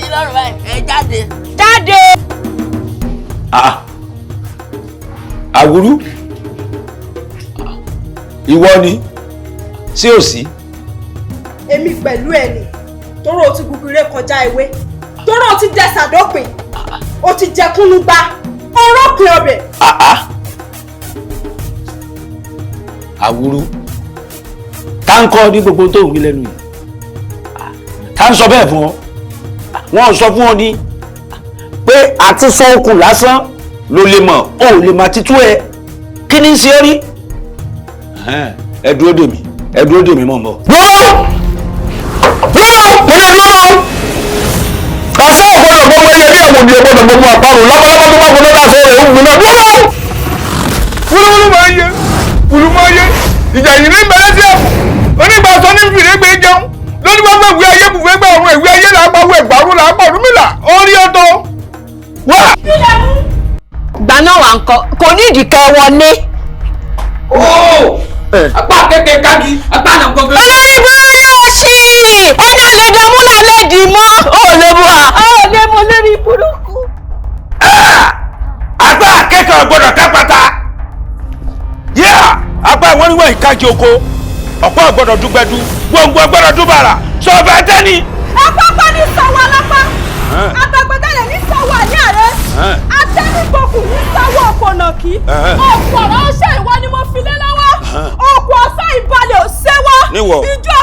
yín lọ́rùn báyìí, ẹ jáde. Jáde. Àwùrú, ìwọ ni sí òsì. Èmi pẹ̀lú ẹ̀ ni tóró o ti gúgúrẹ́ kọjá ewé, tóró o ti jẹ sàdópin, o ti jẹ kúnúgbá orókùn ọbẹ̀. Àwùrú, tá ń kọ́ ní gbogbo tó ń wí lẹ́nu yìí, tá ń sọ bẹ́ẹ̀ fún ọ, wọ́n sọ fún ọ ní pé àti sọ okùn lásán ló lè mọ̀, ó lè máa títú ẹ. Kí ni ń ṣe é rí? Ẹ dúró dè mí, ẹ dúró dè mí, mọ̀ ń bọ̀. Dúró, dúró, mo ní dúró. Àṣà ògbọ́dọ̀ gbogbo ẹyẹ bí ẹ̀wọ̀n ni ògbọ́dọ̀ gbogbo àparò, lábalábá tó bá gbọ́dọ̀ dáṣọ rẹ̀ ó gbiná. Dúró. Wúlúwúlú máa ń yé wúlú máa ń yé, ìjà yìí ní bẹ̀rẹ̀ sí ẹ̀fọ́ onígbà sọ ní fìrí gbé jẹun lórí gbogbo ìwé ayé bùfẹ́ gbà ọ̀run ìwé ayé là á pa owó ẹ̀gbárù là á pa Ọ̀rúnmìlà orí ọ̀tọ̀ wá. Gbà náà wà ń kọ kò ní ìdíkẹ́ wọlé. Apá kékeré kági apá náà gbogbo. Olórí burúkú yóò ṣí ẹni ò lè dánmú lálẹ́ dì mọ́. Ó lè mú wa. Ó lè mú lórí burúkú. Apá akẹ́kọ̀ọ́ gbọ́dọ̀ kápátá yíyá apá ìwọ́n níwọ̀n ìkájí oko, ọ̀pọ̀ gbọ́dọ̀ dúgbẹ́dú, gbòǹgbò gbọ́dọ̀ dúbàrà, sọ̀fẹ́ tẹ́ni. Apápá ní sọ̀wọ́ alápá, àtàgbẹ̀dẹ̀lẹ̀ ní sọ̀wọ́ àní àrẹ, atẹnugbòkù ní sọ̀wọ́ ọ̀pọ̀nàkì. Ọ̀pọ̀ ọ̀rọ̀ ṣe ìwọ ni mo fi lé lọ́wọ́, òkú ọ̀sán ìbalẹ̀ ò ṣẹ́wọ́. Níwọ̀. Ìjọ